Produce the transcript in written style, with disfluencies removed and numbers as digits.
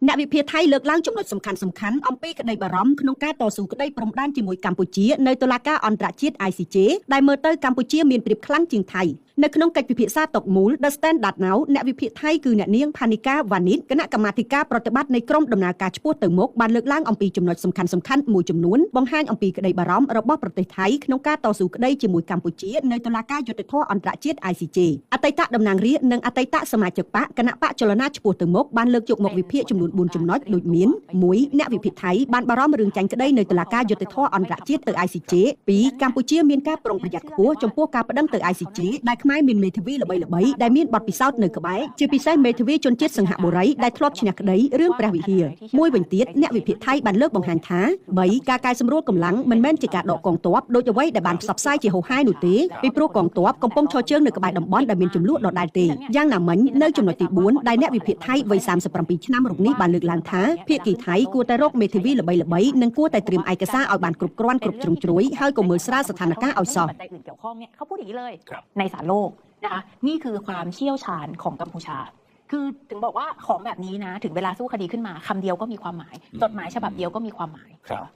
អ្នកវិភាគថៃលើកឡើងចំណុចសំខាន់ៗអំពីក្តីបារម្ភក្នុងការតស៊ូក្តីព្រំដែនជាមួយកម្ពុជានៅតុលាការអន្តរជាតិ ICJ ដែលមើលទៅកម្ពុជាមានប្រៀបខ្លាំងជាងថៃនៅក្នុងកិច្ចពិភាក្សាតុមូល The Standard Now អ្នកវិភាគថៃគឺអ្នកនាងផានីកាវ៉ានីតគណៈកម្មាធិការប្រតិបត្តិនៃក្រុមដំណើរការឆ្ពោះទៅមុខបានលើកឡើងអំពីចំណុចសំខាន់ៗមួយចំនួនបង្ហាញអំពីក្តីបារម្ភរបស់ប្រទេសថៃក្នុងការតស៊ូក្តីជាមួយកម្ពុជានៅតុលាការយុត្តិធម៌អន្តរជាតិ ICJ អតីតតំណាងរាស្ត្រនិងអតីតសមាជិកបក្សគណៈបក្សចលនាឆ្ពោះទៅមុខបានលើកយកមកវិភាគចំនួន4ចំណុចដូចមាន1អ្នកវិភាគថៃបានបារម្ភរឿងចាញ់ក្តីនៅតុលាការយុត្តិធម៌អន្តរជាតិទៅ ICJ 2កម្ពុជាមានការប្រុងប្រយ័ត្នខ្ពស់ចំពោះការប្តឹងទៅ ICJ ដែលខ្មែរមានមេធាវីល្បីៗដែលមានបទពិសោធន៍នៅក្បែរជាពិសេសមេធាវីជនជាតិសិង្ហបុរីដែលធ្លាប់ឈ្នះក្តីរឿងព្រះវិហារមួយវិញទៀតអ្នកវិភាគថៃបានលើកបង្ហាញថា3ការកែសម្រួលកម្លាំងមិនមែនជាការដកកងទ័ពដូចអ្វីដែលបានផ្សព្វផ្សាយជាហូរហែនោះទេពីព្រោះកងទ័ពកំពុងឈរជើងនៅក្បែរតំបន់ដែលមានចំនួនដដែលទេយ៉ាងណាមិញនៅចំណុចទី4ដែលអ្នកវិភាគថៃវ័យ37ឆ្នាំរូបនេះបានលើកឡើងថាភាគីថៃគួរតែរកមេធាវីល្បីៗនិងគួរតែត្រៀមឯកសារឲ្យបានគ្រប់គ្រាន់គ្រប់ជ្រុងជ្រោយហើយកុំមើលស្រាលស្ថានភាពឲ្យសោះเขาพูดอย่างนี้เลยในศาลโลกนะคะนี่คือความเชี่ยวชาญของกัมพูชาคือถึงบอกว่าของแบบนี้นะถึงเวลาสู้คดีขึ้นมาคำเดียวก็มีความหมายจดหมายฉบับเดียวก็มีความหมายครับ